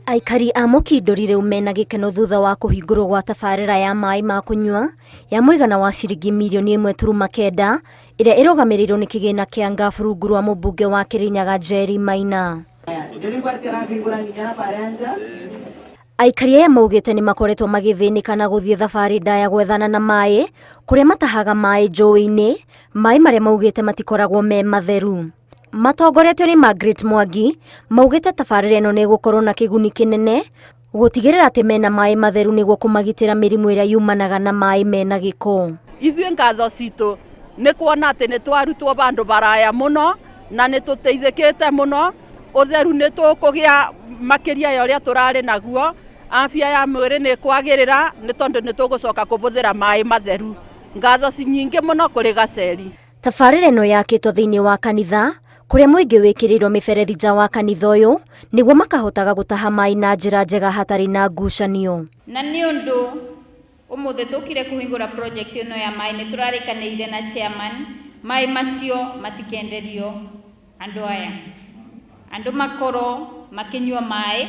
Aikari a Mũkindũri rĩu mena gĩkeno thutha wa kũhingũrwo gwa tabarĩra ya maĩ ma kũnyua ya mũigana wa ciringi mirioni ĩmwe turuma kenda ĩrĩa ĩrũgamĩrĩirwo nĩ kĩgĩna kĩa Ngaf rungu rwa mũmbunge wa Kĩrĩnyaga Njeri Maina. Aikari aya maugĩte nĩ makoretwo magĩthĩnĩka na gũthiĩ thabarĩ ndaya gwethana na maĩ kũrĩa matahaga maĩ njũĩ-inĩ, maĩ marĩa maugĩte matikoragwo me matheru. Matongoretio nĩ Margaret Mwangi, maugĩte tabarĩra ĩno nĩ ĩgũkorwo na kĩguni kĩnene gũtigĩrĩra atĩ mena maĩ matheru nĩguo kũmagitĩra mĩrimũ ĩrĩa yumanaga na maĩ mena gĩko. Ithuĩ ngatho citũ nĩ kuona atĩ nĩ twarutwo bandũ baraya mũno na nĩ tũteithĩkĩte mũno, ũtheru nĩ tũkũgĩa makĩria ya ũrĩa tũrarĩ naguo, afya ya mwĩrĩ nĩ ĩkwagĩrĩra nĩ tondũ nĩ tũgũcoka kũbũthĩra maĩ matheru. Ngatho nyingĩ mũno kũrĩ Gaceri. Tabarĩra ĩno yakĩtwo thĩinĩ wa kanitha kũrĩa mũingĩ wĩkĩrĩirwo mĩberethi nja wa kanitha ũyũ nĩguo makahotaga gũtaha maĩ na njĩra njega hatarĩ na ngucanio. Na nĩ ũndũ ũmũthĩ tũkire kũhingũra project ĩno ya maĩ nĩ tũrarĩkanĩire na chairman maĩ macio matikenderio andũ aya. Andũ makorwo makĩnyua maĩ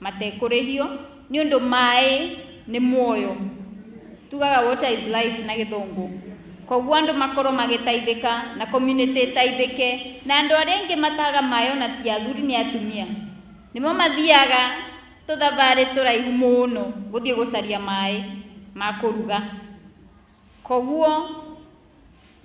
matekũrĩhio nĩ ũndũ maĩ nĩ muoyo. Tugaga water is life na gĩthũngũ. Koguo andũ makorwo magĩteithĩka na community ĩteithĩke na andũ arĩa aingĩ matahaga maĩ ona ti athuri nĩ atumia. Nĩmo mathiaga tũthabarĩ tũraihu mũno gũthiĩ gũcaria maĩ ma kũruga. Koguo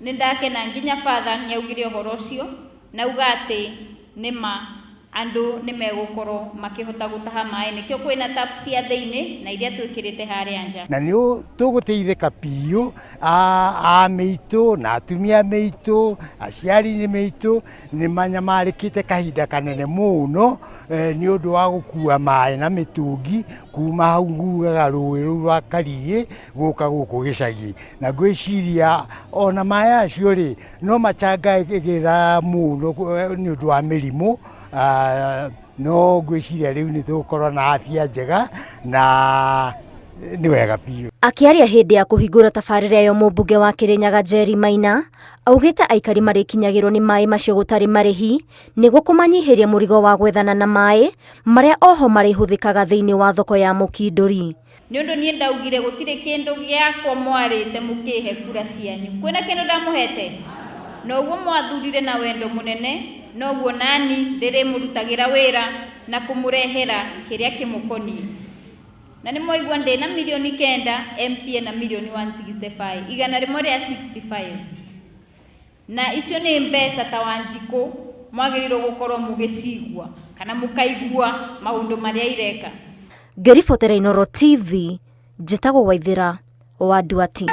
nĩ ndakena nginya father nĩ augire ũhoro ũcio na auga atĩ nĩ ma andũ nĩ megũkorwo makĩhota gũtaha maĩ nĩkĩo kwĩna tap cia thĩinĩ na iria twĩkĩrĩte harĩa nja. Na nĩ tũgũteithĩka biũ a mĩitũ na atumia mĩitũ, aciari mĩitũ nĩ manyamarĩkĩte kahinda kanene mũno nĩ ũndũ wa gũkua maĩ na mĩtũngi kuma hau ngugaga rũĩ rũu rwa Kariĩ gũka gũkũ gĩcagi. Na ngwĩciria ona maĩ acio rĩ, no macangagĩra mũno nĩ ũndũ wa mĩrimũ, no ngwĩciria rĩu nĩ tũgũkorwo na afya njega na nĩ wega biũ. Akĩaria hĩndĩ ya kũhingũra tabarĩra ĩyo mũmbunge wa Kĩrĩnyaga Njeri Maina augĩte aikari marĩkinyagĩrwo nĩ maĩ macio gũtarĩ marĩhi nĩguo kũmanyihĩria mũrigo wa gwethana na maĩ marĩa oho marĩhũthĩkaga thĩinĩ wa thoko ya Mũkindũri. Nĩ ũndũ niĩ ndaugire gũtirĩ kĩndũ gĩakwa mwarĩte mũkĩhe kura cianyu. Kwĩna kĩndũ ndamũhete? Noguo mwathurire na wendo mũnene, noguo nani ndĩrĩmũrutagĩra wĩra na kũmũrehera kĩrĩa kĩmũkoniĩ. Na nĩmwaigua ndĩna mirioni kenda, MP ena mirioni 165, 165. Na icio nĩ mbeca ta Wanjikũ mwagĩrĩirwo gũkorwo mũgĩcigua kana mũkaigua maũndũ marĩa ireka. Ngĩribotera Inooro TV, njĩtagwo Waithĩra wa Nduati.